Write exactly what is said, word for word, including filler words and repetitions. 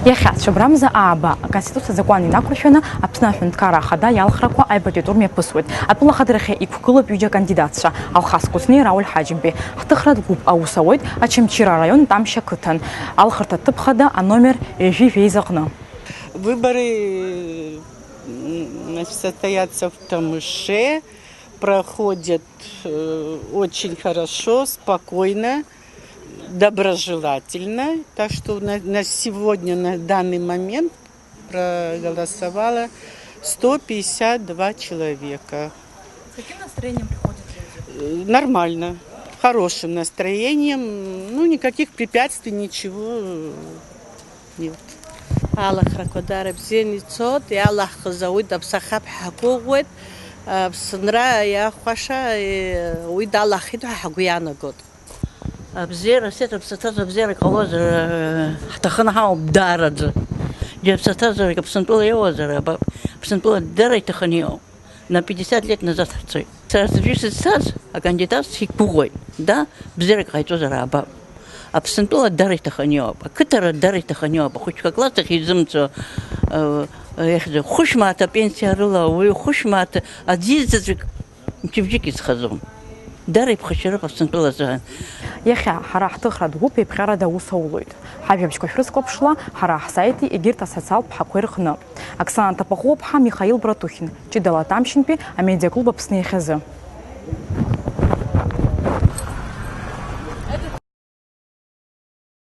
Иахьа цәыббрамза ааба Аконституциа азакәан инақәыршәаны Аԥсны Аҳәынҭқарра Ахада иалхрақәа аҩбатәи атур мҩаԥысуеит. Атәылахадахьы иқәгылоуп ҩыџьа акандидатцәа, Алхас Кәыҵниеи Рауль Ҳаџьымбеи. Ҳҭыхратә гәыԥ аус ауеит Очамчыра араион Тамшь ақыҭан, алхырҭа ҭыԥ хада аномер ҩажәи жәеиза аҟны. Выборы м, состоятся в Тамыше, проходят э, очень хорошо, спокойно, доброжелательно. Так что на, на сегодня, на данный момент проголосовало сто пятьдесят два человека. С каким настроением приходят люди? Э, Нормально, в хорошем настроением. Ну, никаких препятствий, ничего э, нет. Алахрақәа дара бзианы ицоит, иалаҳхыз ауаҩы даԥсахап ҳгәыӷуеит, Аԥсынра иахәаша, уи далахеит ҳәа ҳгәы иаанагоит. Абзиара, сеҭ аԥсаҭаза абзиара ҟалозар, ҳҭахын ҳауп даараӡа. Џьа аԥсаҭазарак Аԥсынтәыла иоуазар, аба, Аԥсынтәыла дара иҭахын иоуп. На пятьдесят лет назад ҳцоит. Сара сыбжьы сызцаз акандидат сиқәгәыӷуеит. Да, бзиарак ҟаиҵозар аабап. Аԥсынтәыла дара иҭахын иоуп, ақыҭара дара иҭахын иоуп, ахәыҷқәа акласс ахь изымцо, э, ихьӡу, хәышә мааҭ апенсиа рыла, уи хәышә мааҭ аӡәы заҵәык мчыбжьык изхаӡом. Дара иԥхашьароуп Аԥсынтәыла азыҳәан. Иахьа ҳара ҳҭыхратә гәыԥ еиԥҟьарада аус аулоит. Ҳажәабжьқәа шәрыцклаԥшла, ҳара ҳсаити егьырҭ асоциалтә ԥҳақәеи рҟны. Оксана Ҭапахәыуаԥҳа, Михаил Братухин, ҷыдала Тамшьынтәи амедиаклуб Аԥсны иахьазы.